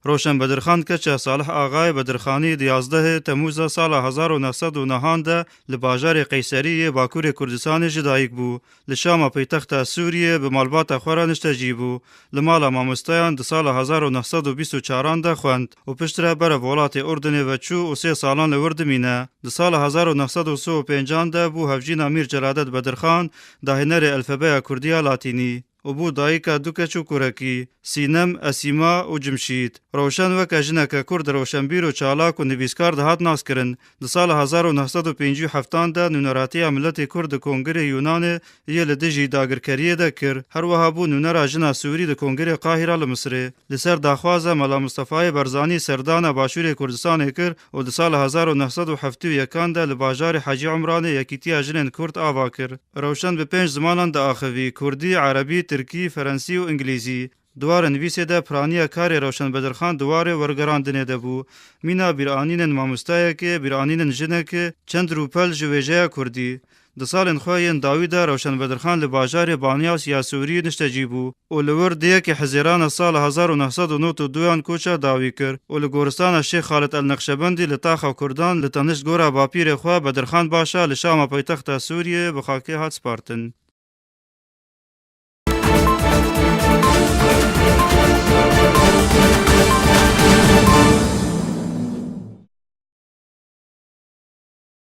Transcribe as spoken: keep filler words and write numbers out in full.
Roşen Bedirxan keça Salih Axayê Bedirxanî di yazdehê Temûza sala hezar û neh sed û nehan de li bajarê Qeyserî yê Bakurê Kurdistanê ji dayik bû. Li Şama paytexta Sûriyê bi malbata xwe re niştecî bû. Li mala mamosteyan di sala hezar û neh sed û bîst û çaran de xwend û piştre berev welatê Urdunê ve çû û sê salan li wir dimîne. Di sala hezar û neh sed û sî û pêncan de bû hevjîna Mîr Celadet Bedirxan, dahênerê elfebeya Kurdî ya Latînî û bû dayika du keç û kurekî, Sînem, Esîma û Cimşîd. Rewşen weke jineke Kurd, rewşenbîr û çalak û nivîskar dihat naskirin. Di sala hezar û neh sed û pêncî û heftan de nûneratiya miletê Kurd di Kongrê Yûnanê yê li dijî dagirkeriyê de kir. Her wiha bû nûnera jina Sûrî di Kongrê Qahîra li Misirê. Li ser daxwaza Mela Mistefayê Barzanî serdana Başûrê Kurdistanê kir û di sala hezar û neh sed û heftê û yekan de li bajarê Hecî Umranê Yekîtiya Jinên Kurd ava kir. Rewşen bi pênc zimanan diaxivî, Kurdî, Erebî, Tirkî, Ferensî û Îngilîzî. Di ware nivîsê de piraniya karê Rewşen Bedirxan di warê wergerandinê de bû. Mîna bîranînên mamostayekê, bîranînên jinekê, çend rûpel ji wêjeya Kurdî. Di salên xwe yên dawî de Rewşen Bedirxan li bajarê Banyas ya Sûrî niştecî bû û li wir di yekê Hizêrana sala hezar û neh sed û nod û duyan koça dawî kir û li goristana Şêx Xalid El Nexşebendî li taxa Kurdan li teniştgora bapîrê xwe Bedirxan Başa li Şama paytexta Sûriyê bi xakê hat spartin.